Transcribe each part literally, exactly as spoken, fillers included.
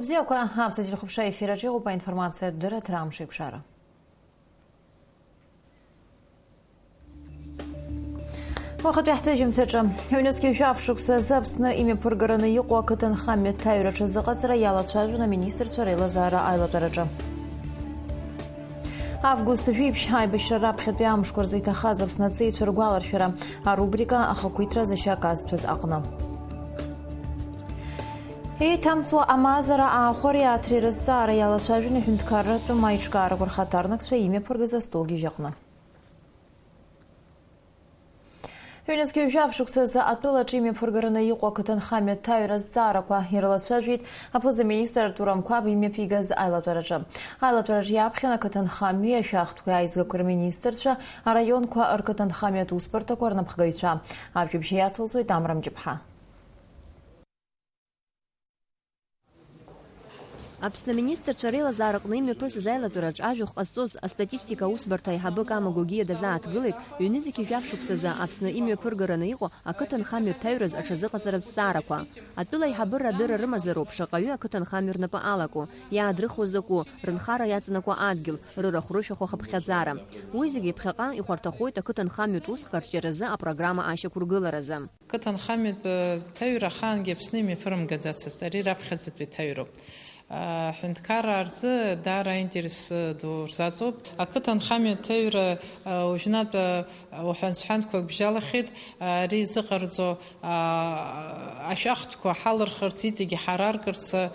Бзиақәа, аԥсуа телехәаԥшра ефир аҿы иҟоуп аинформациатә дырраҭара Амш еиқәшара. Уахатәи ҳҭыжьымҭаҿы. Ҩнызқьи жәаф шықәса азы Аԥсны имҩаԥыргараны иҟоу ақыҭанхамҩа ҭаҩра аҽазыҟаҵара иалацәажәон аминистрцәа реилазаара аилатәараҿы. Август жәиԥшь аибашьра раԥхьатәи амшқәа рзы иҭахаз Аԥсны аҵеицәа ргәаларшәара арубрика ахақәиҭра зашьа казҭәаз аҟны. Еиҭамҵуа амазара аахәари ааҭреи рызҵаара иалацәажәон аҳәынҭқарратәым аиҿкаарақәа рхаҭарнакцәа имҩаԥыргаз астолгьежь аҟны. Ҩнызқьи жәаф шықәсазы атәылаҿы имҩаԥыргараны иҟоу ақыҭанхамҩа ҭаҩра азҵаарақәа ирылацәажәеит аԥыза-министр Артур Амқәаб имҩаԥигаз аилатәараҿы. Аилатәараҿы иаԥхьан ақыҭанхамҩеи ашәахтәқәеи аизгақәеи рминистрцәа, араионқәа рқыҭанхамҩатә усбарҭақәа рнапхгаҩцәа. Ажәабжь иацылҵоит Амра Мҷыԥҳа. Аԥсны аминистрцәа реилазаараҟны имҩаԥысыз аилатәараҿ ажәахә ҟазҵоз астатистика аусбарҭа аиҳабы Кама Гогиа дазааҭгылеит, ҩнызқьи жәаф шықәсазы Аԥсны имҩаԥыргараны иҟоу ақыҭанхамҩатә ҭаҩраз аҽазыҟаҵаратә зҵаарақәа. Атәыла аиҳабыра адырра рымазароуп шаҟаҩы ақыҭанхамҩа рнапы алаку, иаадрыхуа закәу, рынхара иаҵанакуа адгьыл, рырахә-рышәахә ахыԥхьаӡара. Уи зегьы ԥхьаҟа ихәарҭахоит ақыҭанхамҩатә усхк арҿиаразы апрограмма ашьақәыргыларазы. Қыҭанхамҩатә, э, ҭаҩра ахаангьы Аԥсны имҩаԥырымгаӡацызт, ари раԥхьаӡатәи ҭаҩроуп. Аҳәынҭқараа рзы даара аинтерес, э, ду рзаҵоуп. Ақыҭанхамҩатә ҭаҩра, э, уажәнатә, э, уҳәан-сҳәанқәак бжьалахьеит, э, ари зыҟарҵо, э, ашәахтәқәа ҳалырхырц, иҵегьы ҳараркырц, э,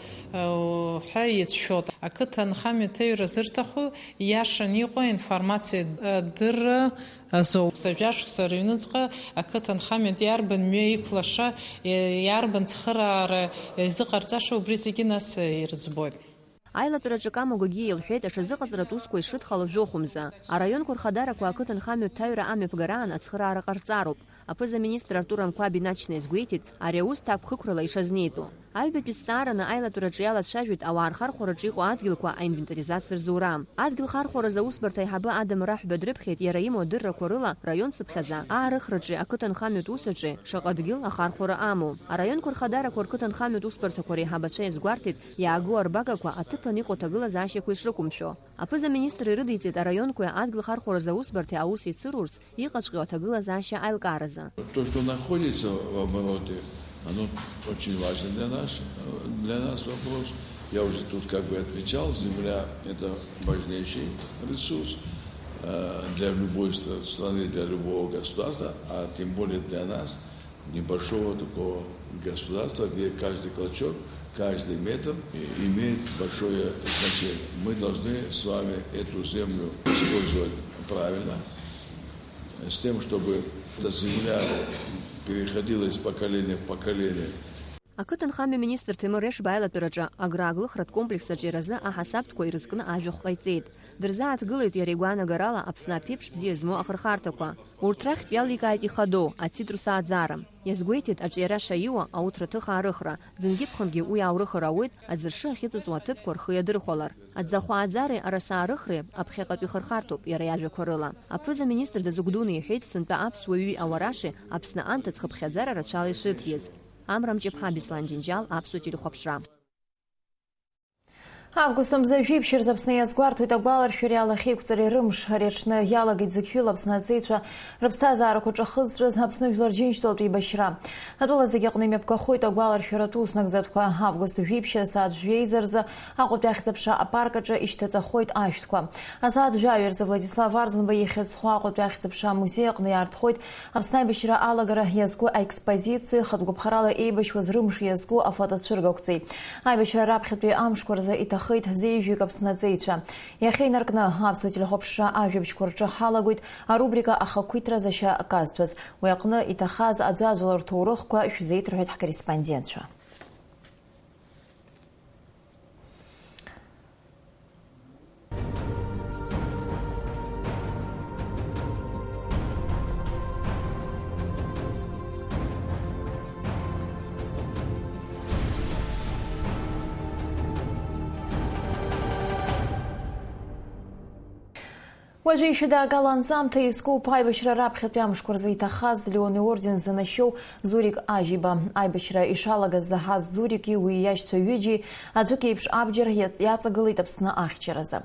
ҳәа иацәшәоит. Ақыҭанхамҩатә ҭаҩра зырҭаху ииашаны иҟоу аинформациа, э, дырра азоуп. Сажәашықәса рыҩныҵҟа ақыҭанхамҩатә иарбан мҩа иқәлаша, иарбан цхыраара изыҟарҵаша, убри зегьы нас ирыӡбоит. Аилатәараҿы Кама Гогиа илҳәеит, аҽазыҟаҵаратә усқәа ишрыдхало жәохәымза. Араионқәа рхадарақәа ақыҭанхамҩатә ҭаҩра амҩаԥгараан ацхыраара ҟарҵароуп. Аԥыза-министр Артур Амқәаб инаҵшьны иазгәеиҭеит ари аус ҭакә хықәрала ишазнеитәу. Аҩбатәи зҵаараны аилатәараҿы иалацәажәеит ауаа рхархәараҿы иҟоу адгьылқәа аинвентаризациа рзура. Адгьыл хархәаразы аусбарҭа аиҳабы Адам Раҳәба дрыԥхьеит иара имоу адыррақәа рыла раион цыԥхьаӡа аарыхраҿи ақыҭанхамҩатә усаҿи шаҟа дгьыл ахархәара амоу. Араионқәа рхадарақәа рқыҭанхамҩатә усбарҭақәа реиҳабацәа иазгәарҭеит, иаагоу арбагақәа аҭыԥан иҟоу аҭагылазаашьақәа ишрықәымшәо. Аԥыза-министр ирыдиҵеит араионқәеи адгьыл хархәаразы аусбарҭеи аус еицыруарц иҟаҵәҟьоу аҭагылазаашьа аилкааразы. То, что находится в обороте, оно очень важно для нас, э, для нас вопрос. Я уже тут как бы отвечал, земля — это важнейший ресурс, э, для любой стра-, страны, для любого государства, а тем более для нас, небольшого такого государства, где каждый клочок, каждый метр и-, имеет большое значение. Мы должны с вами эту землю использовать правильно, с тем, чтобы эта земля переходила из поколения в поколение. Ақыҭанхамҩа министр Ҭемыр Решба аилатәараҿы аграаглыхратә комплекс аҿиаразы аҳасабтәқәа ирызкны ажәахә ҟаиҵеит. Дырзааҭгылеит иара игәаанагарала Аԥсны аԥеиԥш бзиа змоу ахырхарҭақәа. Урҭ рахьтә иаликааит ихадоу, ацитрус ааӡара. Иазгәеиҭеит, аҿиара шаиуа, ауҭраҭых аарыхра, ӡынгьы-ԥхынгьы уи ааурыхыр ауеит, аӡыршы ахьыҵыҵуа аҭыԥқәа рхы иадырхәалар. Аӡахәа ааӡареи араса аарыхреи аԥхьаҟатәи хырхарҭоуп, иара иажәақәа рыла. Аԥыза-министр дазыгәдуны иҳәеит, сынтәа аԥсуаҩи ауараshi Аԥсны анҭыҵ хыԥхьаӡара рацәала ишрыҭиз. Амра Мҷыԥҳа, Беслан Џьынџьал, аԥсуа телехәаԥшра. Август мза жәиԥшь рзы Аԥсны иазгәарҭоит агәаларшәареи алахьеиқәҵареи рымш. Ари аҽны иалагеит зықьҩыла Аԥсны аҵеицәа рыԥсҭазаарақәа ҿахызҵәаз Аԥсны Жәлар Џьынџьтәылатә еибашьра. Атәыла зегьы аҟны имҩаԥгахоит агәаларшәаратә уснагӡатәқәа. Август жәиԥшь асааҭ жәеиза рзы Аҟәатәи ахьӡ-аԥша апарк аҿы ишьҭаҵахоит ашәҭқәа. Асааҭ жәаҩа рзы Владислав Арӡынба ихьӡ зху Аҟәатәи ахьӡ-аԥша амузеи аҟны иаартхоит Аԥсны аибашьра алагара иазку аекспозициеи хатә гәаԥхарала еибашьуаз рымш иазку афотоцәыргақәҵеи. Аибашьра раԥхьатәи амшқәа рзы иҭахеит зеижәҩык Аԥсны аҵеицәа. Иахьа инаркны аԥсуа телехәаԥшра ажәабжьқәа рҿы ҳалагоит арубрика ахақәиҭра зашьа казҭәаз. Уи аҟны иҭахаз аӡәаӡәала рҭоурыхқәа шәзеиҭарҳәоит ҳкорреспондентцәа. Уажәы ишәыдаагало анҵамҭа иазкуп аибашьра раԥхьатәи амшқәа рзы иҭахаз Леон иорден занашьоу Зурик Ажьиба. Аибашьра ишалагаз заҳаз Зурики уи иашьцәа ҩыџьеи аӡәык еиԥш абџьар иаҵ-, иаҵагылеит Аԥсны ахьчаразы.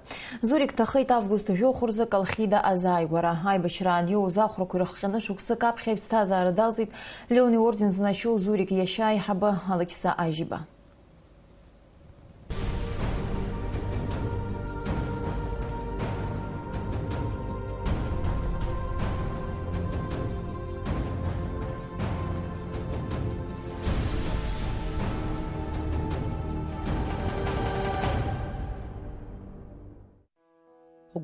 Зурик дҭахеит август жәохә рзы Колхида азааигәара. Аибашьраан иоуз ахәрақәа ирыхҟьаны шықәсык аԥхьа иԥсҭазаара далҵит Леон иорден занашьоу Зурик иашьа аиҳабы Алықьса Ажьиба.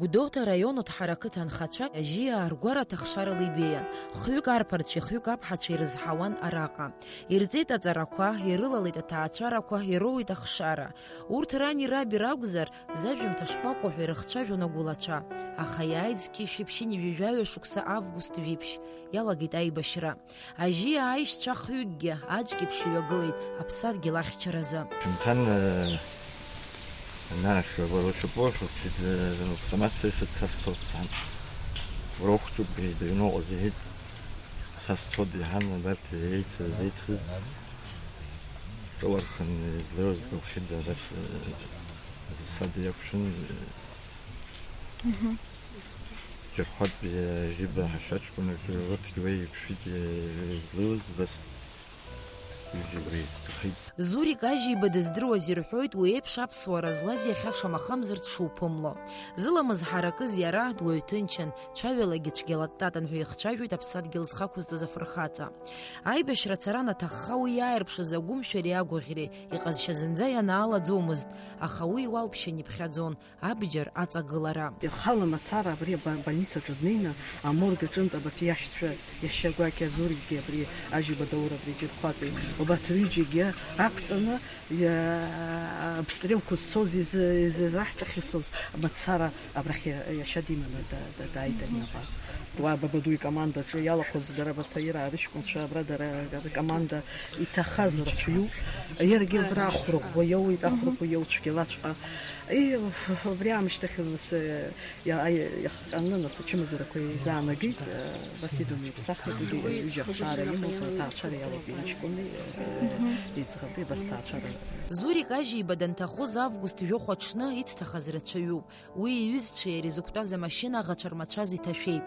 Гәдоуҭа араион Оҭҳара ақыҭа анхацәа ажьиаа ргәара аҭахшарала ибеиан. Хҩык арԥарцәеи хҩык аԥҳацәеи ирызҳауан араҟа. Ирҵеит аҵарақәа, ирылалеит аҭаацәарақәа, ироуеит ахшара. Урҭ рани раби ракәзар, зажәымҭа шкәакәа ҳәа ирыхцәажәон агәылацәа. Аха иааит зқьи жәшәи ԥшьынҩажәи жәаҩа шықәса август жәиԥшь, иалагеит аибашьра. Ажьиаа аишьцәа хҩыкгьы аӡәк еиԥш иҩагылеит аԥсадгьыл ахьчаразы. Шәымҭан, э, Наш, уара уҽакуа шуцид, автомат са исыцасцоит сан. Уара ухәҷуп, иҳәеит, аҩны уҟаз, иҳәеит. Са сцоит, иҳан, абарҭ еицыз, еицыз. Ҿылархан, излеиуаз дгылхьеит, абас, э, засада иақәшәын, э, Мгм. Џьырхәатәи, э, Жьиба ҳашьаҷкәын, урҭгьы уа иқәшәеит, э, излеиуаз, абас. Ҩыџьа убра еицҭахеит. Зурик Ажьиба дыздыруаз ирҳәоит уи еиԥш аԥсуара злаз иахьа шамахамзар дшуԥымло. Зыламыс ҳаракыз иара дуаҩ ҭынчын, цәаҩалагьы цәгьала дтатан ҳәа ихцәажәоит аԥсадгьыл зхы ақәызҵаз афырхаҵа. Аибашьра цара анаҭахха уи иааирԥшыз агәымшәареи агәаӷьреи иҟазшьа зынӡа ианаалаӡомызт, аха уи иуалԥшьан иԥхьаӡон. Абџьар аҵагылара. Ихала мацара абри аба-, больницаҿы днеины, аморг аҿынтә абарҭ иашьцәа, иашьа гәакьа Зурикгьы абри Ажьиба Даур абри Џьырхәатәи, убарҭ рҩыџьегьы ақәҵаны, иа-, обстрелқәа зцоз изы-, изы-, изаҳҿахьысыз мацара абрахь иа-, иашьа диманы да-, да-, дааит аҩныҟа. Уа Бабаду икомандаҿы иалахәыз дара абарҭ аира арыҷкәынцәа, абра дара, дара ркоманда иҭахаз рацәаҩуп. Иаргьы абра ахәрақәа иоуеит, ахәрақәа иоуцәгьалаҵәҟьа. И, убри аамышьҭахь нас, иа-, иа-, иахҟьаны нас ачымазарақәа изаанагеит, э, Васидон иаԥсахит, уигьы ҩыџьа ахшара имоуп, аҭаацәара иалоуп, иҷкәыни, э, Мгм. Иӡӷаби, абас ҭаацәара. Зурик Ажьиба данҭахоз август жәохә аҽны ицҭахаз рацәаҩуп. Уи иҩызцәеи иареи зықәтәаз амашьына аӷацәа рмацәаз иҭашәеит.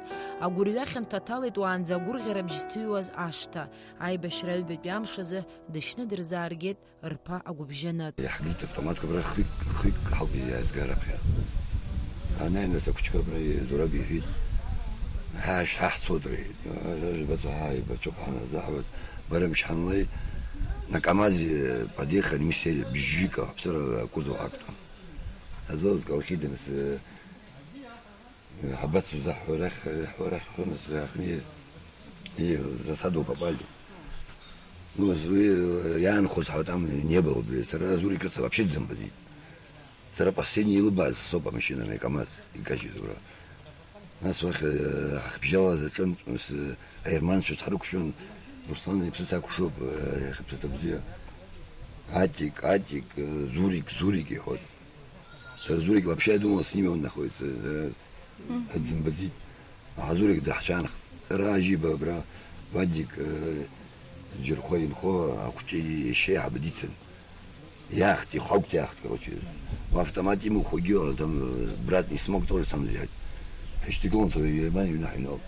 Агәырҩа хьанҭа ҭалеит уаанӡа агәырӷьара бжьы зҭыҩуаз ашҭа. Аибашьра аҩбатәи амш азы дышьны дырзааргеит рԥа агәыбжьанытә. Иаҳгеит автоматқәа, абра хҩык, хҩык ҳауп иаазгар аԥхьа. Ана, нас, ақәчқәа абра Зураб иҳәеит. Ҳа, ҳа ҳцоит, рҳәеит. Жәбаҵәҟьа, ҳа, ибацәоуп ҳаназаҳауаз. Бара мшьанлеи, на КамАЗе подъехали, мы сели, бжьҩык аҳәса акузов актәын. Ҳазлаз Колхида, нас, ҳабацу заҳҳәарахь, ҳәарахь, нас, ахниз. И, в засаду попали. Ну, уи, э, иаанхоз ҳәа там не было, блин. Сара Зурик рыцҳа вообще дзымбаӡеит. Сара последний илыбааз соуп амашьына, ами, КамАЗ, икажьыз ура. Нас уахь, э, ҳахбжьалаз аҿынтә, нас, э, аерманцәа дҳарықәшәон, Руслан иԥсыц акәшоуп, э, иахьа ԥсыҭа бзиа. Атик, Атик, э, Зурик, Зурик иҳәон. Сара Зурик вообще, я думал, с ними он находится. Э, Мгм. Дзымбаӡеит. Аха Зурик даҳцәаанхт. Ражиба абра, Вадик, э, Џьырхәа инхо ахәҷы иашьа иаҳәа дицын. Иаахт, ихәагәҭа иаахт, короче. Автомат имухугьы, там, э, брат не смог тоже сам взять. Ҳашьҭагылан, сара Германиа иҩны ҳаҩналт.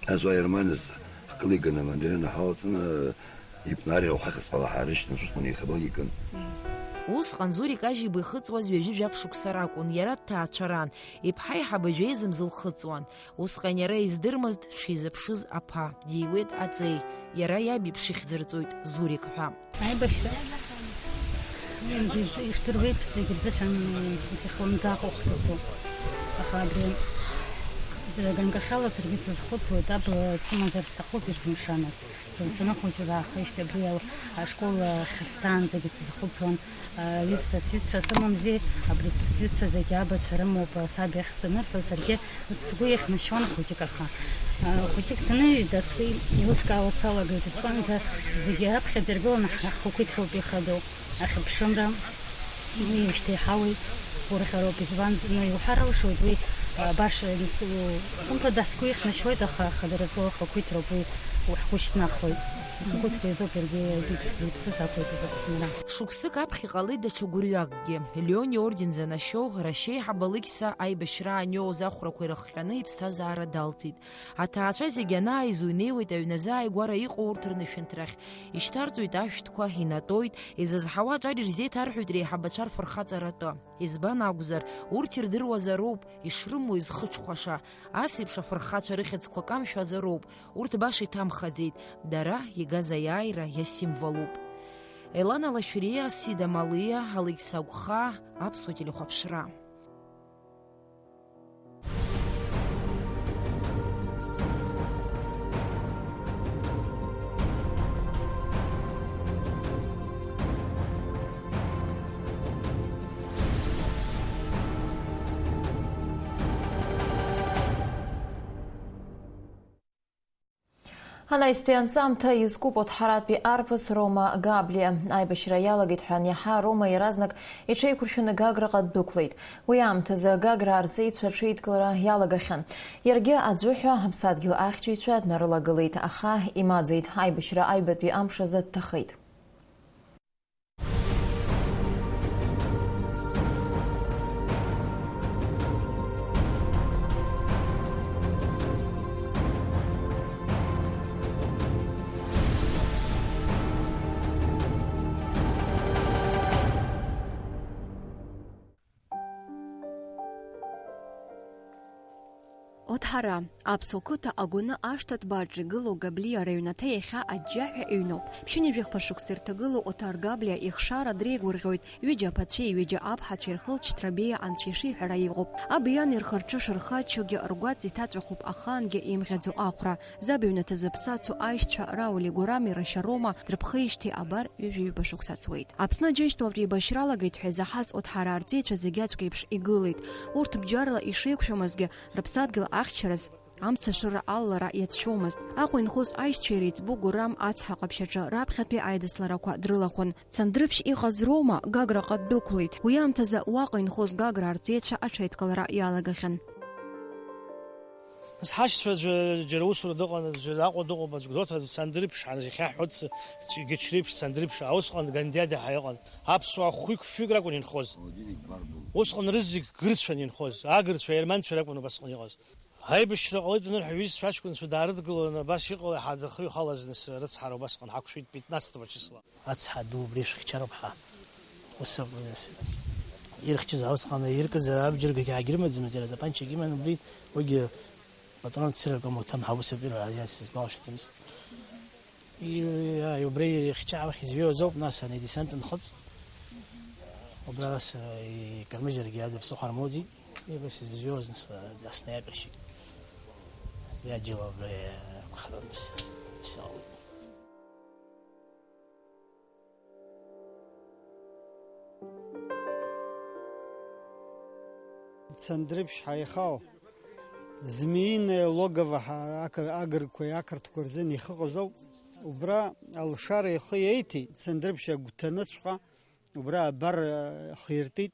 Нас уа Германиас ҳкылиганы амандарина ҳалҵны, э, Ипнария уахь хысбала ҳарышьҭын, усҟан еихабал икын. Усҟан Зурик Ажьиба ихыҵуаз ҩажәи жәаф шықәса ракәын, иара дҭаацәаран, иԥҳа аиҳабы жәеиза мзы лхыҵуан. Усҟан иара издырмызт дшизыԥшыз аԥа, диуеит аҵеи, иара иаб иԥшыхь дырҵоит Зурик ҳәа. Аибашьра ишдыруеиԥш зегьы рзыҳәан изахьламӡакәа хәҭысуп. Аха абри ганкахьала саргьы сазхәыцуеит, аб дсымазар сҭахуп есымшаназ. Сара саныхәыҷра аахижьҭеи абри ал-, ашкол ахь сцаанӡагьы сазхәыцуан, а, ҩызцәа, сҩызцәа сымамзи, абри сҩызцәа зегьы абацәа рымоуп, а, саб иахь санырҳәо, саргьы сгәы иахьнашьуан хәыҷык, аха, а, хәыҷык саныҩеидас, уи еилыскаауа салагеит, избанзар, зегьы раԥхьаӡа иргыланы ҳхақәиҭроуп ихадоу, ахьыԥшымра, уи ижәдеиҳауеит. Гәырӷьароуп, избанзар, ну, иуҳәар алшоит уи, а, баша, хымԥада, сгәы ихнашьуеит, аха хадара злоу ахақәиҭроуп уи, ҳгәы шьҭнахуеит. Ахақәиҭра иазоуп иаргьы иԥс-, иԥсыз ақәиҵаз Аԥсынра. Шықәсык аԥхьа иҟалеит даҽа гәырҩакгьы. Леон иорден занашьоу, Рашьеиҳаб Алықьса аибашьра аниоуз ахәрақәа ирыхҟьаны иԥсҭазаара далҵит. Аҭаацәа зегьы анааиз, уи неиуеит аҩны азааигәара иҟоу урҭ рнышәынҭрахь. Ишьҭарҵоит ашәҭқәа, инатәоит, изызҳауа аҿар ирзеиҭарҳәоит реиҳабацәа рфырхаҵаратәы. Избан акәзар, урҭ ирдыруазароуп ишрымоу изхыҽхәаша, ас еиԥш афырхацәа рыхьӡқәа камшәазароуп, урҭ баша иҭамхаӡеит, дара игаз аиааира иасимволуп. Елана Лашәриа, Сида Малиа, Алықьса Агәхаа, Аԥсуа телехәаԥшра. Анаҩстәи анҵамҭа иазкуп Оҭҳаратәи арԥыс Рома Габлиа. Аибашьра иалагеит ҳәа аниаҳа, Рома иаразнак иҽеиқәыршәаны Гаграҟа ддәықәлеит. Уи аамҭазы Гаграа рҵеицәа рҽеидкылара иалагахьан. Иаргьы аӡәы ҳәа аԥсадгьыл ахьчаҩцәа днарылагылеит, аха имаӡеит, аибашьра аҩбатәи амш азы дҭахеит. Оҭҳара, аԥсуа қыҭа Агәаны ашҭа ҭбааҿ игылоу Габлиа рыҩнаҭа иахьа аџьџьаҳәа иҩноуп. Ԥшьынҩажәи хԥа шықәса ирҭагылоу Оҭар Габлиа ихшара дреигәырӷьоит ҩыџьа аԥацәеи ҩыџьа аԥҳацәеи рхылҵшьҭра беиа анцәа ишиҳәара иҟоуп. Аби ани рхы-рҿы шырхаччогьы ргәаҵа иҭаҵәахуп ахаангьы имӷьаӡо ахәра. Заб иҩнаҭа зыԥсы ацу аишьцәа Рауль Гурами Рашьа Рома дрыԥхеижьҭеи абар ҩажәи ҩба шықәса ҵуеит. Аԥсны Аџьынџьтәылатә еибашьра алагеит ҳәа изаҳаз Оҭҳараа рҵеицәа зегь аҵәҟьеиԥш игылеит. Урҭ бџьарла ишеиқәшәомызгьы, рыԥсадгьыл ахьчараз, амца ашыра алалара иацәшәомызт. Аҟәа инхоз аишьцәа иреиҵбу Гурам ацҳа ҟаԥшь аҿы раԥхьатәи аидысларақәа дрылахәын. Цандрыԥшь иҟаз Рома Гаграҟа ддәықәлеит. Уи аамҭазы уаҟа инхоз Гаграа рҵеицәа аҽеидкылара иалагахьан. Нас ҳашьцәа аӡәы џьара усура дыҟан, аӡәы Аҟәа дыҟоуп, аӡә Гәдоуҭа, аӡә Цандрыԥшь, ҳан-, иахьа ҳҳәоҭ егьыҽреиԥш Цандрыԥшь, а усҟан Гандиада ҳәа иҟан. Аԥсуаа хәҩык-фҩык ракәын инхоз. Усҟан рызегь гырцәан инхоз, агырцәа, аерманцәа ракәын убасҟан иҟаз. Аибашьра ҟалеит анырҳәа, ҩызцәа аҷкәынцәа даарыдгыланы, абас иҟалеи ҳадахы ихалаз, нас, рыцҳара убасҟан ҳақәшәеит, пятнадцатого числа. Ацҳа ду убри шәхьчароуп ҳәа. Ус акәын, нас, ирхьчоз аусҟан иркыз абџьаргагьы аагьрымаӡамызт, иара атапанчагьы иман, убри, уигьы патрон цырак акәым, уҭан ҳаусаб ирҳәаз иацыз сгәалашәаӡамызт. И-, и-, убри ихьча аахь изҩуаз ауп, нас, ани десант нхыҵ. Убра, нас, икармыжьыргьы ада ԥсыхәа рмоуӡеит. Ибас изҩуаз, нас, аснаипершьик. Иаџьал убра акәхарын, нас, исалеит. Цандрыԥшь ҳаихал, змеиное логово ҳа-, ақыр-, агырқәеи ақырҭқәа рзын ихыҟаз ауп. Убра алшара ихы иеиҭеит, Цандрыԥшь агәҭаныҵәҟьа, убра абар, э, хиртит.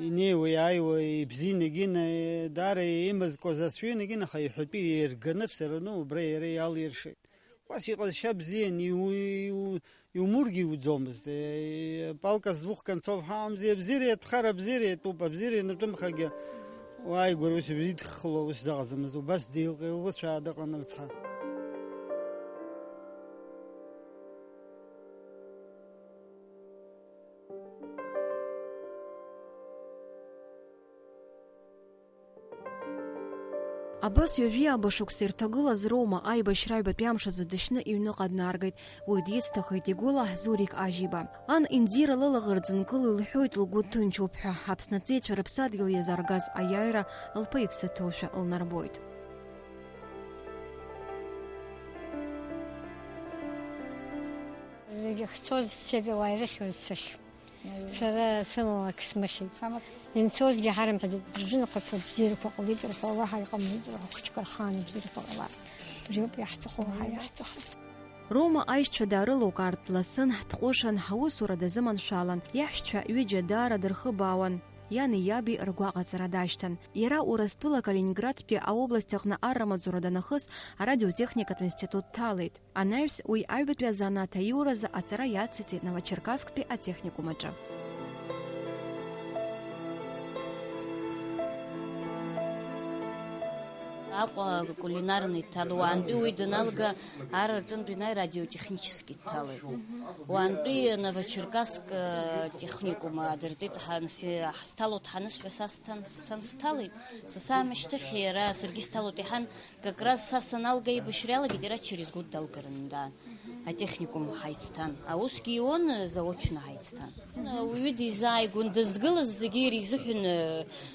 Инеиуа, иааиуа, ибзианы егьина, даара имазкуаз рацәаҩын егьина, аха иҳәатәы еирганы, все равно убра иара иалиршеит. Убас иҟазшьа бзиан, иу-, иу-, иумургьы иуӡомызт. Э, палка с двух концов ҳамзи, абзиара иатәхар абзиара иатәуп, абзиара ианатәымхагьы, уааигәара ус идххыло ус дыҟаӡамызт, убас деилҟьа-еилӷәыцәаа дыҟан рыцҳа. Абас ҩажәи ааба шықәса ирҭагылаз Рома аибашьра аҩбатәи амш азы дышьны иҩныҟа днаргеит. Уи дицҭахеит игәыла Зурик Ажьиба. Ан Индира лылаӷырӡ нкыло илҳәоит лгәы ҭынчуп ҳәа, Аԥсны аҵеицәа рыԥсадгьыл иазаргаз аиааира лԥа иԥсы ҭоушәа лнарбоит. Зегьы ахьцоз сцеит, ауаа ирыхьуаз сахь. Сара сымалак смыхьит. Инцозгьы ҳарымҳәаӡеит, дыржәын хәыцуа бзиарақәа ҟалеит рҳәо, уаҳа иҟамлеит рҳәо, қәыџьқәа рхааны бзиарақәа ҟалааит. Убриоуп иаҳҭаху, уаҳа иаҳҭаху. Рома аишьцәа даарылукаартә дласын, дҟәышын, аусура дазыманшәалан, иаҳәшьцәа ҩыџьа даара дырхыбаауан. Иани иаби ргәаҟаҵара дашьҭан. Иара Урыстәыла Калининградтәи аобласть аҟны арра маҵзура данахыс, арадиотехникатә институт дҭалеит. Анаҩс уи аҩбатәи азанааҭ аиуразы аҵара иациҵеит Новочеркасктәи атехникум аҿы. Аҟәа кулинарный дҭан, уаантәи уи даналга, ар рҿынтә инаи радиотехнический дҭалеит. Уаантәи Новочеркасск, э, техникум адыртит, ҳанс-, ҳазҭало дҳанысҳәа са сҭан, сцан сҭалеит. Са саамышьҭахь иара саргьы сҭалоит иҳан, как раз са саналга аибашьра иалагеит, иара через год далгарын даан. Атехникум ҳаицҭан. Аусгьы иуан, заочно ҳаицҭан. Уаҩы дизааигәан, дыздгылаз зегьы иара изыҳәан,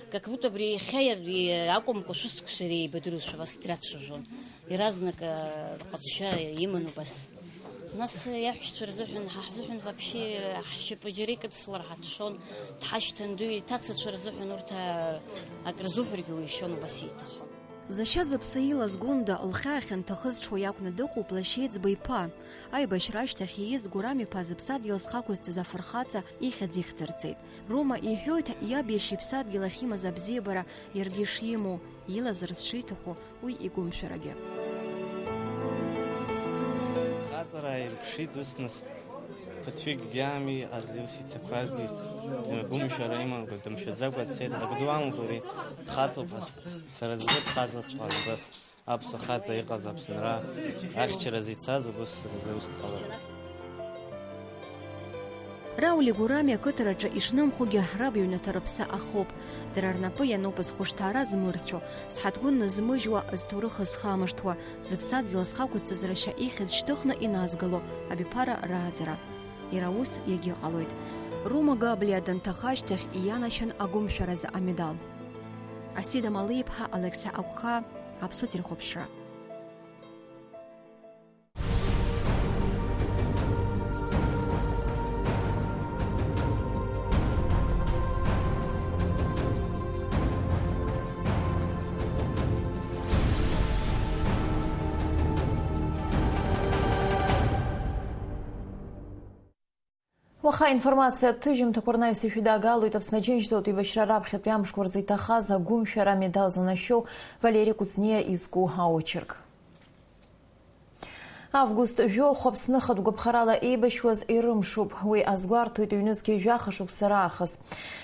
как будто абри иахьа иа-, акәымкәа шәышықәса реибадыруашәа абас драцәажәон. Иаразнак, э, ҟазшьа иман убас. Нас иаҳәшьцәа рзыҳәан, ҳа ҳзыҳәан вообще ҳшьапы џьара икыдсылар ҳацәшәон, дҳашьҭан, дыҩ иҭацацәа рзыҳәан урҭ, э, акры зуҳәаргьы уишьон, убас еиҭахон. Зашьа зыԥсы илаз Гәында лхьаа ахьынҭахыз дшуа иакәны дыҟоуп лашьа еиҵбы иԥа. Аибашьра ашьҭахь ииз Гәырам-иԥа зыԥсадгьыл зхақәызҵаз афырхаҵа ихьӡ ихьӡырҵеит. Рома иҳәоит, иаб иашьа иԥсадгьыл ахьимаз абзиабара иаргьы ишимоу, илазарц шиҭаху уи игәымшәарагьы. Хаҵара ааирԥшит ус нас. Ԥыҭҩыкгьы аами, аӡ-, ус ицақәазгьы, гәымшәара имамкәа, дымшәаӡакәа дцеит, закә ду амоуп ари, дхаҵоуп ҳәа. Сара сзы дхаҵаҵәҟьан убас, аԥсуа хаҵа иҟаз Аԥсынра ахьчаразы ицаз убыс сзы ус дҟалоит. Рауль Гәырами ақыҭараҿы ишнымхогьы раб иҩнаҭа рыԥсы ахоуп. Дара рнапы иануп зхәышҭаара змырцәо, зҳаҭгәын нызмыжьуа, зҭоурых зхамышҭуа, зыԥсадгьыл зхақәызҵаз рашьа ихьӡ шьҭыхны иназгало абиԥара рааӡара. Иара ус иагьыҟалоит. Рома Габлиа данҭаха ашьҭахь иианашьан агәымшәаразы амедал. Асида Малиԥҳа, Алықьса Агәхаа, Аԥсуа телехәаԥшра. Уаха аинформациатә ҭыжьымҭақәа рнаҩс ишәыдаагалоит Аԥсны Аџьынџьтәылатә еибашьра раԥхьатәи амшқәа рзы иҭахаз агәымшәара амедал занашьоу Валери Кәыҵниа изку аочерк. Август жәохә Аԥсны хатә гәаԥхарала еибашьуаз ирымшуп. Уи азгәарҭоит ҩнызқьи жәаха шықәса раахыс.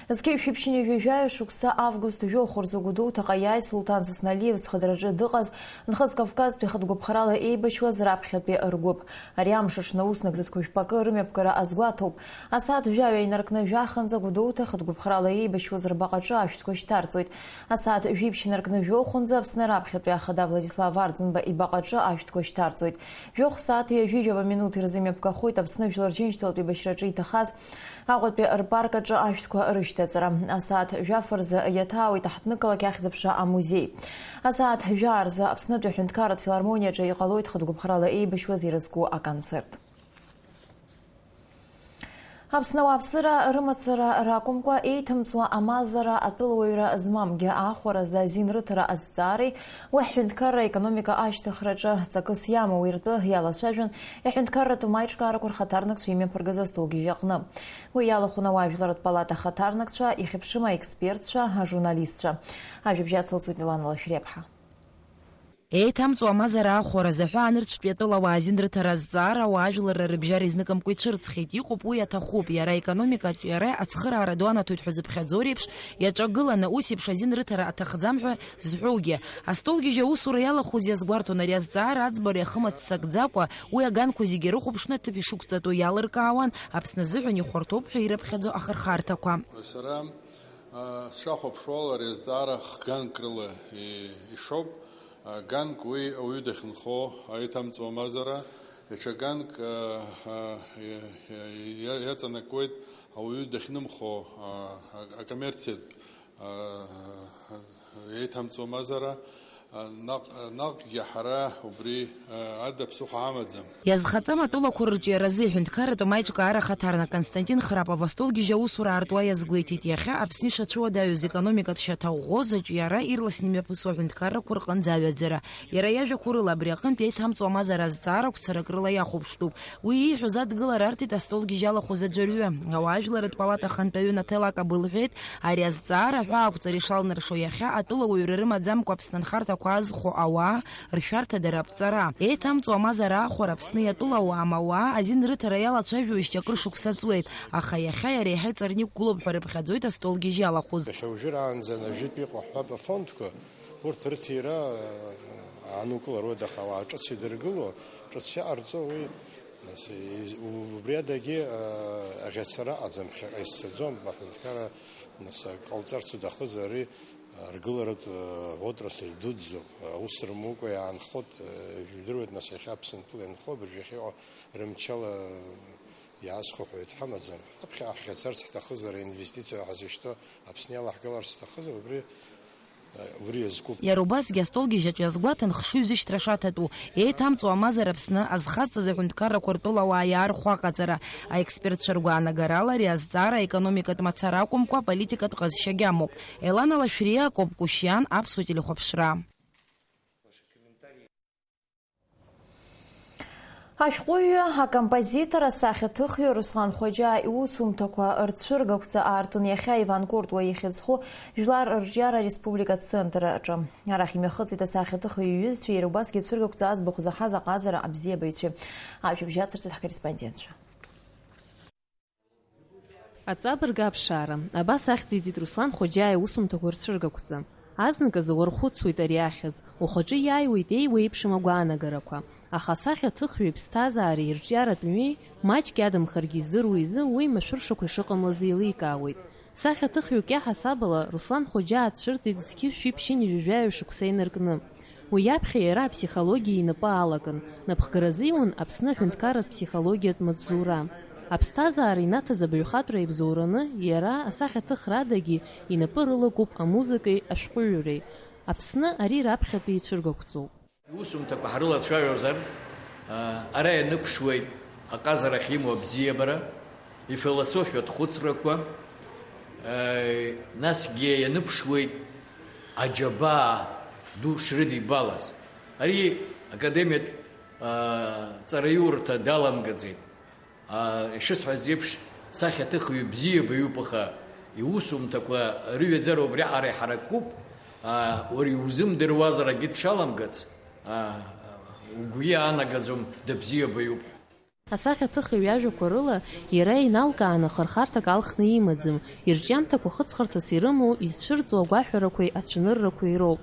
Зқьи жәшәи ԥшьынҩажәи жәаҩа шықәса август жәохә рзы Гәдоуҭаҟа иааит Сулҭан Сасналиев зхадраҿы дыҟаз Нхыҵ Кавказтәи хатә гәаԥхарала еибашьуаз раԥхьатәи ргәыԥ. Ари амш аҽны аус нагӡатәқәа жәпакы рымҩаԥгара азгәаҭоуп. Асааҭ жәаҩа инаркны жәаханӡа Гәдоуҭа хатә гәаԥхарала еибашьуаз рбаҟаҿы ашәҭқәа шьҭарҵоит. Асааҭ жәиԥшь инаркны жәохәынӡа Аԥсны раԥхьатәи ахада Владислав Арӡынба ибаҟаҿы ашәҭқәа шьҭарҵоит. Жәохә сааҭ ҩажәи жәаба минуҭ ирзымҩаԥгахоит Аԥсны Жәлар Рџьынџьтәылатә еибашьраҿы иҭахаз Аҟәатәи рпарк аҿы ашәҭқәа рышьҭаҵара. Асааҭ жәаф рзы иаҭаауеит аҳҭнықалақь ахьӡ-аԥша амузеи. Асааҭ жәаа рзы Аԥснытәи аҳәынҭқарратә филармониаҿы иҟалоит хатә гәаԥхарала еибашьуаз ирызку аконцерт. Аԥсны ауааԥсыра рымацара ракәымкәа, еиҭамҵуа амазара атәылауаҩра змамгьы аахәара азы азин рыҭара азҵаареи уи ҳҳәынҭқарра аекономика ашьҭыхраҿы ҵакыс иамоу иртәы иалацәажәон иҳәынҭқарратәым аиҿкаарақәа рхаҭарнакцәа имҩаԥыргаз астолгьежь аҟны. Уи иалахәын ауаажәларратә палата ахаҭарнакцәа, ихьыԥшым аекспертцәа, ажурналистцәа. Ажәабжь ацылҵоит Елана Лашәриаԥҳа. Еиҭамҵуа амазара аахәара азы аҳәаанырцәтәи атәылауаа азин рыҭара азҵаара ауаажәларра рыбжьара изныкымкәа ицәырҵхьеит. Иҟоуп уи аҭахуп, иара аекономикатә иара ацхыраара ду анаҭоит ҳәа зыԥхьаӡо реиԥш, иаҿагыланы ус еиԥш азин рыҭара аҭахӡам ҳәа зҳәоугьы. Астолгьежь аусура иалахәыз иазгәарҭон ари азҵаара аӡбара иахымыццакӡакәа, уи аганқәа зегьы ирыхәаԥшны аҭыԥ ишықәҵатәу иалыркаауан, Аԥсны азыҳәан ихәарҭоуп ҳәа ирыԥхьаӡо ахырхарҭақәа. Сара, а, сшахәаԥшуала, ари азҵаара хганк рыла и-, ишоуп. А, ганк уи ауаҩы дахьынхо аиҭамҵуа мазара, даҽа ганк, а, а, иа-, иа-, иа-, иаҵанакуеит ауаҩы дахьнымхо, а, а-, акоммерциатә, а, а, еиҭамҵуа мазара. Наҟ-, наҟгьы ҳара убри ада ԥсыхәа ҳамаӡам. Иазхаҵам атәылақәа рырҿиаразы иҳәынҭқарратә амаиҿкаара ахаҭарнак Константин Храпов астолгьежь аусура аартуа иазгәеиҭеит, иахьа Аԥсны ишацәуадаҩыз, економикатә шьаҭа ӷәӷәоз аҿиара ирласны имҩаԥысуа аҳәынҭқаррақәа рҟынӡа аҩаӡара. Иара иажәақәа рыла абри аҟынтә еиҭамҵуа амазара азҵаарақәа царак рыла иахәаԥштәуп. Уи ииҳәоз адгылара арҭеит астолгьежь алахәыз аӡәырҩы. Ауаажәларратә палата ахантәаҩы Наҭел Акаба лҳәеит, ари азҵаара аҳәаақәҵара ишалнаршо иахьа атәылауаҩра рымаӡамкәа Аԥсны анхарҭақәа азхәо ауаа ршәарҭадара аԥҵара. Еиҭамҵуа амазара аахәара Аԥсны иатәылауаа мауаа азин рыҭара иалацәажәоижьҭеи акыр шықәса ҵуеит, аха иахьа иара еиҳа иҵарны иқәгылоуп ҳәа рыԥхьаӡоит астолгьежь иалахәыз. Иахьа уажәраанӡа ажәытә иҟоу ҳҳәап афондқәа, урҭ рыҭира, э, аанукылароуеит, аха ауаа ҿыц идыргыло, ҿыц иҟарҵо уи, нас, из-, у-, убри адагьы, э, аӷьацара аҟаӡам, ԥхьаҟа изцаӡом, аҳәынҭқарра, нас, ак ҟалҵарц уҭахызар, ари, э, ргыларатә, э, отрасль дуӡӡоуп, аус рымукәа иаанхоит, э, жәдыруеит, нас, иахьа Аԥсынтәыла ианхо, абыржәы иахьа иҟоу рымчала, э, иаазхәо ҳәа ҳамаӡам. Аԥхьа ҳӷьацарц ҳҭахызар, аинвестициа ҳазышьҭоу Аԥсны иалаҳгаларц ҳҭахызар, убри Убри иазкуп. Иара убасгьы астолгьежьаҿ иазгәаҭан хшыҩзышьҭра шаҭатәу, еиҭамҵуа амазара Аԥсны азхазҵаз аҳәынҭқаррақәа ртәылауаа иаархәо аҟаҵара. Аекспертцәа ргәаанагарала, ари азҵаара аекономикатә мацара акәымкәа, аполитикатә ҟазшьагьы амоуп. Елана Лашәриа, Акоп Кушьиан, Аԥсуа телехәаԥшра. Ашәҟәыҩҩы, акомпозитор, асахьаҭыхҩы Руслан Хоџьаа иусумҭақәа рцәыргақәҵа аартын иахьа Иван Куртуа ихьӡ зху Жәлар рҿиара ареспублика ацентр аҿы. Арахь имҩахыҵит асахьаҭыхҩы иҩызцәеи иара убасгьы ацәыргақәҵа аӡбахә заҳаз аҟазара абзиабаҩцәеи. Ажәабжь ацырҵоит ҳкорреспондентцәа. Аҵабырг аԥшаара, абас ахьӡиҵеит Руслан Хоџьаа иусумҭақәа рцәыргақәҵа. Азныказы уархәыцуеит ари ахьӡ, ухаҿы иааиуеит еиуеиԥшым агәаанагарақәа, аха асахьаҭыхҩы иԥсҭазаареи ирҿиаратә мҩеи маҷк иадамхаргьы издыруа изы уи машәыршақәа ишыҟамлаз еиликаауеит. Сахьаҭыхҩык иаҳасабала, Руслан Хоџьаа дцәырҵит зқьи жәшәи ԥшьынҩажәи жәаҩа шықәса инаркны. Уи аԥхьа иара аԥсихологиа инапы алакын, напхгара азиуан Аԥсны аҳәынҭқарратә ԥсихологиатә маҵзура. Аԥсҭазаара инаҭаз абаҩхатәра иабзоураны, иара асахьаҭыхрадагьы инапы рылакуп амузыкеи ашәҟәыҩҩреи. Аԥсны ари раԥхьатәи ицәыргақәҵоуп. Иусумҭақәа ҳрылацәажәозар, ара ианыԥшуеит аҟазарахь имоу абзиабара, ифилософиатә хәыцрақәа, насгьы ианыԥшуеит аџьабаа ду шрыдибалаз. Ари академиатә, а, ҵараиурҭа даламгаӡеит. А, ишысҳәаз еиԥш, сахьаҭыхҩы бзиа баҩуп, аха иусумҭақәа рыҩаӡара убриаҟара иҳаракуп, а, уара иузымдыруазар акгьы дшаламгац, а, угәы иаанагаӡом дыбзиа баҩуп ҳәа. Асахьаҭыхҩы иажәақәа рыла, иара иналкааны хырхарҭак алхны имаӡам, ирҿиамҭақәа хыҵхырҭас ирымоу, изцәырҵуа агәаҳәарақәеи ацәаныррақәеи роуп.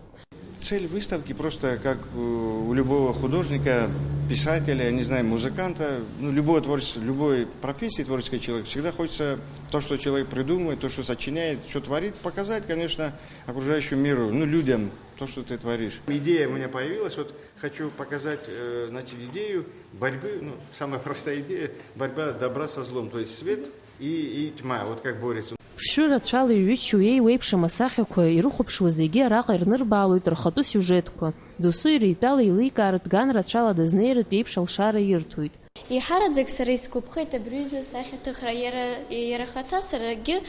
Цель выставки просто, как у любого художника, писателя, я не знаю, музыканта, ну, любого творчества, любой профессии творческий человек, всегда хочется то, что человек придумывает, то, что сочиняет, что творит, показать, конечно, окружающему миру, ну, людям, то, что ты творишь. Идея у меня появилась, вот хочу показать, э, значит, идею борьбы, ну, самая простая идея, борьба добра со злом, то есть свет и, и тьма, вот как борются. Ԥшшәы рацәала иҩычоу еиуеиԥшым асахьақәа ирыхәаԥшуа зегьы араҟа ирнырбаалоит рхатәы сиужетқәа. Досу иара итәала еиликааратә ган рацәала дазнеиратә еиԥш алшара ирҭоит. Еиҳараӡак сара исгәаԥхеит абри аҩыза асахьаҭыхра. Иара, иара ахаҭа саргьы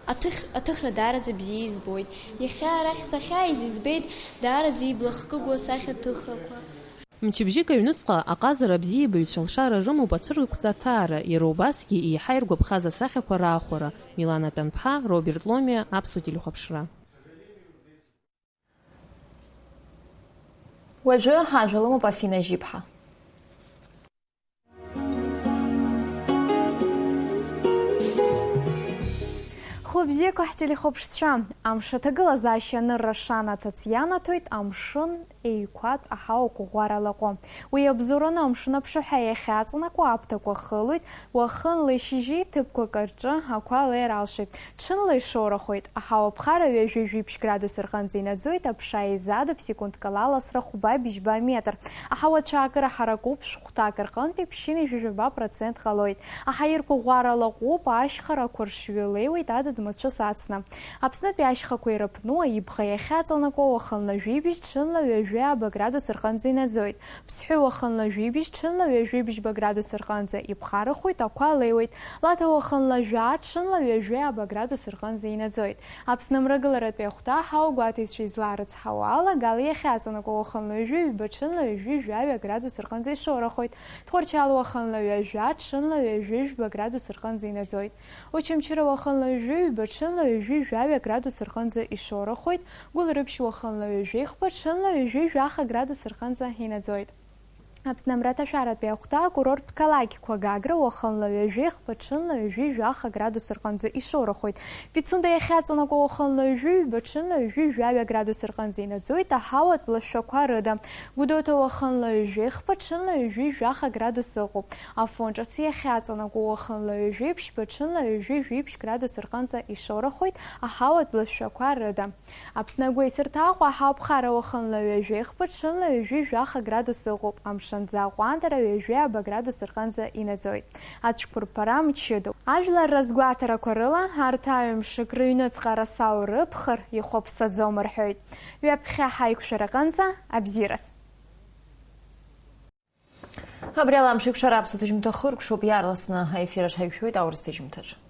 аҭых-, аҭыхра даараӡа бзиа избоит. Иахьа арахь сахьааиз избеит даараӡа ибла хкыгоу асахьаҭыхрақәа. Мчыбжьык аҩнуҵҟа аҟазара абзиабаҩцәа алшара рымоуп ацәыргақәҵа аҭаара, иара убасгьы еиҳа иргәаԥхаз асахьақәа раахәара. Милана Тәанԥҳа, Роберт Ломиа, Аԥсуа телехәаԥшра. Уажәы ажәа лымоуп Афина Жьиԥҳа. Хәлыбзиақәа ҳтелехәаԥшцәа, амш аҭагылазаашьа анырра шанаҭац ианаҭоит амшын еиқәатә аҳауа қәыӷәӷәара лаҟәы. Уи иабзоураны амшын аԥшаҳәа иахьаҵанакуа аԥҭақәа хылоит, уахынла ишьыжьи ҭыԥқәак рҿы ақәа леир алшоит. Ҽынла ишоурахоит. Аҳауа ԥхара ҩажәи жәиԥшь градус рҟынӡа инаӡоит, аԥша еизадоуп секундк ала аласра хәба бжьба метр. Аҳауа цәаакыра ҳаракуп, шәҟәҭак рҟынтәи ԥшьынҩажәи жәаба процент ҟалоит. Аҳаирқәа ӷәӷәара лаҟәуп, ашьхарақәа ршҩы леиуеит, адыд мацәа Ацны. Аԥснытәи ашьхақәа ирыԥну аибӷа иахьаҵанакуа уахынла жәибжь, ҽынла ҩажәи ааба градус рҟынӡа инаӡоит. Ԥсҳәы уахынла жәибжь, ҽынла ҩажәи бжьба градус рҟынӡа иԥхарахоит, ақәа леиуеит. Лаҭа уахынла жәаа, ҽынла ҩажәи ааба градус рҟынӡа инаӡоит. Аԥсны мрагыларатәи ахәҭа аҳауа гәаҭеицәа излаарыцҳауа ала, Гал иахьаҵанакуа уахынла ҩажәи ҩба, ҽынла ҩажәи жәаҩа градус рҟынӡа ишоурахоит. Тҟәарчал уахынла ҩажәа, ҽынла ҩажәи жәба градус рҟынӡа инаӡоит. Очамчыра уахынла ҩажәи ҩба, ҽынла ҩажәи жәаҩа градус рҟынӡа ишоурахоит, Гәылрыԥшь уахынла ҩажәи хԥа, ҽынла ҩажәи жәаха градус рҟынӡа инаӡоит. Аԥсны амраҭашәаратәи ахәҭа акурорттә қалақьқәа Гагра уахынла ҩажәи хԥа, ҽынла ҩажәи жәаха градус рҟынӡа ишоурахоит. Пицунда иахьаҵанакуа уахынла ҩажәи ҩба, ҽынла ҩажәи жәаҩа градус рҟынӡа инаӡоит, аҳауатә лашәақәа рыда. Гәдоуҭа уахынла ҩажәи хԥа, ҽынла ҩажәи жәаха градус ыҟоуп. Афон ҿыц иахьаҵанакуа уахынла ҩажәи ԥшьба, ҽынла ҩажәи жәиԥшь градус рҟынӡа ишоурахоит, аҳауатә лашәақәа рыда. Аԥсны агәеисырҭа Аҟәа аҳауа ԥхара уахынла ҩажәи хԥа, ҽынла ҩажәи жәаха градус ыҟоуп, амшынӡы аҟәандара ҩажәи ааба градус рҟынӡа инаӡоит. Ацәқәырԥара мчыдоуп. Ажәлар разгәаҭарақәа рыла, арҭ аҩымшк рыҩныҵҟа арасау рыԥхар ихәаԥсаӡом рҳәоит. Ҩаԥхьа ҳаиқәшәараҟынӡа абзиараз. Абри ала амш еиқәшара аԥсуа ҭыжьымҭа хыркәшоуп, иаарласны аефир аҿы ҳаиқәшәоит аурыс ҭыжьымҭаҿы.